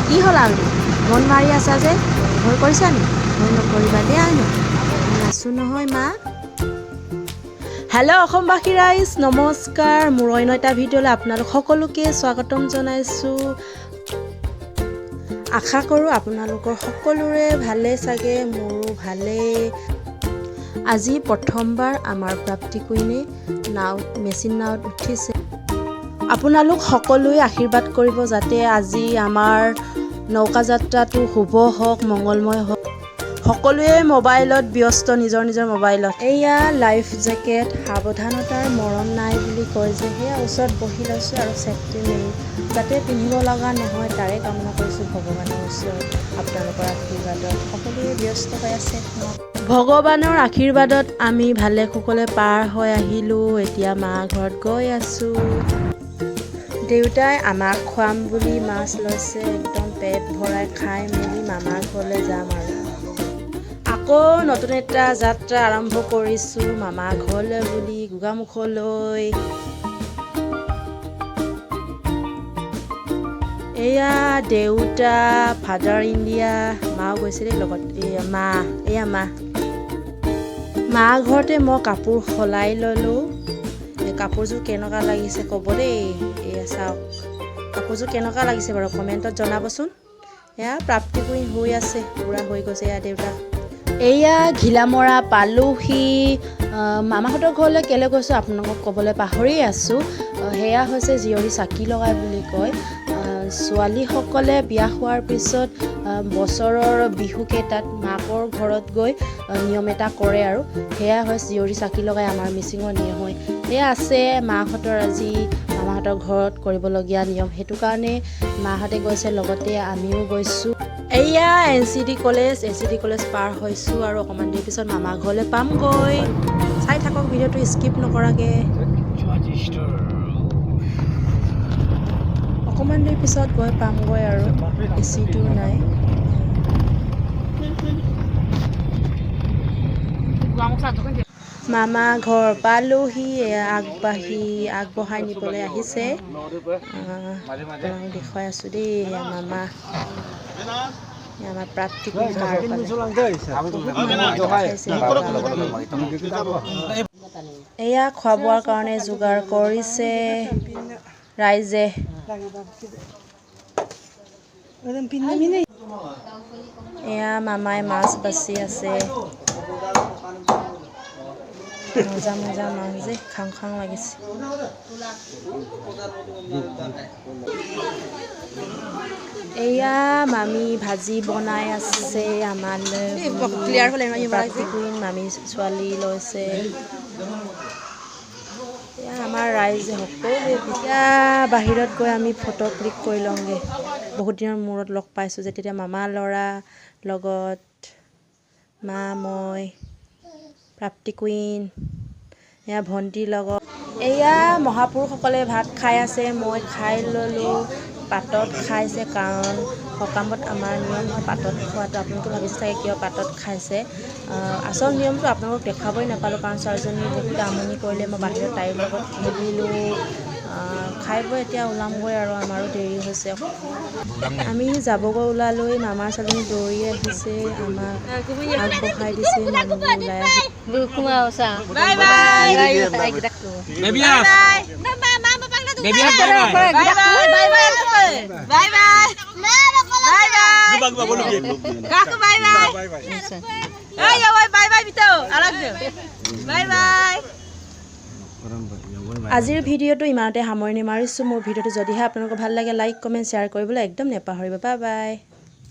কি হ'ল আৰু মন মাৰি আছা যে? ভয় কৰিছা নি? ভয় নকৰিবা দেই আইনো, মই আছোঁ নহয় মা। হেল্ল' অসমবাসী ৰাইজ, নমস্কাৰ। মোৰ অন্য এটা ভিডিঅ'লৈ আপোনালোক সকলোকে স্বাগতম জনাইছোঁ। আশা কৰোঁ আপোনালোকৰ সকলোৰে ভালেই চাগে, মোৰো ভালেই। আজি প্ৰথমবাৰ আমাৰ প্ৰাপ্তি কুইনে নাৱত, মেচিন নাৱত উঠিছে। আপোনালোক সকলোৱে আশীৰ্বাদ কৰিব যাতে আজি আমাৰ নৌকা যাত্ৰাটো শুভ হওক, মংগলময় হওক। সকলোৱে মোবাইলত ব্যস্ত, নিজৰ নিজৰ মোবাইলত। এয়া লাইফ জেকেট, সাৱধানতাৰ মৰণ নাই বুলি কয় যে, সেয়া ওচৰত বহি লৈছোঁ আৰু ছেফটি মেইন, যাতে পিন্ধিব লগা নহয় তাৰে কামনা কৰিছোঁ ভগৱানৰ ওচৰত। আপোনালোকৰ আশীৰ্বাদত সকলোৱে ব্যস্ত হৈ আছে। ভগৱানৰ আশীৰ্বাদত আমি ভালে কুশলে পাৰ হৈ আহিলোঁ। এতিয়া মা ঘৰত গৈ আছোঁ। দেউতাই আমাক খুৱাম বুলি মাছ লৈছে। একদম পেট ভৰাই খাই মেলি মামাৰ ঘৰলৈ যাম আৰু আকৌ নতুন এটা যাত্ৰা আৰম্ভ কৰিছোঁ মামা ঘৰলৈ বুলি, গোগামুখলৈ। এয়া দেউতা, ফাদাৰ ইণ্ডিয়া, মাও গৈছে দেই লগত। এয়া মা, এয়া মা। মা ঘৰতে মই কাপোৰ সলাই ল'লোঁ। এই কাপোৰযোৰ কেনেকুৱা লাগিছে ক'ব দেই। এয়া চাওক, কাপোৰযোৰ কেনেকুৱা লাগিছে বাৰু কমেণ্টত জনাবচোন। এয়া প্ৰাপ্তি কুইন হৈ আছে, পূৰা হৈ গৈছে। এয়া দেউতা। এয়া ঘিলামৰা পালোহি। মামাহঁতৰ ঘৰলৈ কেলৈ গৈছোঁ আপোনালোকক ক'বলৈ পাহৰি আছোঁ। সেয়া হৈছে জীয়ৰী চাকি লগাই বুলি কয়। ছোৱালীসকলে বিয়া হোৱাৰ পিছত বছৰৰ বিহুকেইটাত মাকৰ ঘৰত গৈ নিয়ম এটা কৰে আৰু সেয়া হয় জীয়ৰী চাকি লগাই, আমাৰ মিচিঙৰ নিয়ম হয়। সেয়া আছে মাহঁতৰ আজি মামাহঁতৰ ঘৰত কৰিবলগীয়া নিয়ম, সেইটো কাৰণে মাহঁতে গৈছে, লগতে আমিও গৈছোঁ। এয়া NCD college, NCD college পাৰ হৈছোঁ আৰু অকণমান দেৰি পিছত মামা ঘৰলৈ পামগৈ। চাই থাকক ভিডিঅ'টো স্কিপ নকৰাকৈ। অকণমান দেৰি পিছত গৈ পামগৈ আৰু বেছি দূৰ নাই। মামা ঘৰ পালোহি। আগবাঢ়ি আগবঢ়াই নিবলৈ আহিছে। আপোনাক দেখুৱাই আছোঁ দেই। এয়া মামা, আমাৰ প্ৰাপ্তি। এয়া খোৱা বোৱাৰ কাৰণে যোগাৰ কৰিছে ৰাইজে। এয়া মামাই মাছ বাচি আছে। মজা মজা মাছ যে, খাং খাং লাগিছে। এয়া মামী ভাজি বনাই আছে আমালৈ। প্ৰাপ্তি কুইন মামী ছোৱালী লৈছে। এয়া আমাৰ ৰাইজে সকলোৱে। এতিয়া বাহিৰত গৈ আমি ফটো ক্লিক কৰি লওঁগৈ। বহুত দিনৰ মূৰত লগ পাইছোঁ যে, তেতিয়া মামা ল'ৰা লগত মা, মই, প্ৰাপ্তি কুইন, এয়া ভণ্টিৰ লগত। এয়া মহাপুৰুষসকলে ভাত খাই আছে, মই খাই ল'লোঁ। পাতত খাইছে, কাৰণ সকামত আমাৰ নিয়ম হয় পাতত খোৱাটো। আপোনালোকে ভাবিছে চাগে কিয় পাতত খাইছে। আচল নিয়মটো আপোনালোকক দেখুৱাবই নাপালোঁ, কাৰণ ছোৱালীজনী বহুত আমনি কৰিলে। মই বাহিৰত তাইৰ লগত খেলিলোঁ। খাই বৈ এতিয়া ওলামগৈ আৰু আমাৰো দেৰি হৈছে। আমি যাবগৈ ওলালোঁ, মামাৰ ছোৱালীজনী দৌৰি আহিছে, আমাক আগবঢ়াই দিছে। মানুহবোৰ ওলাই আহি আজিৰ ভিডিঅ'টো ইমানতে সামৰণি মাৰিছোঁ। মোৰ ভিডিঅ'টো যদিহে আপোনালোকৰ ভাল লাগে, লাইক, কমেণ্ট, শ্বেয়াৰ কৰিবলৈ একদম নেপাহৰিব। Bye bye.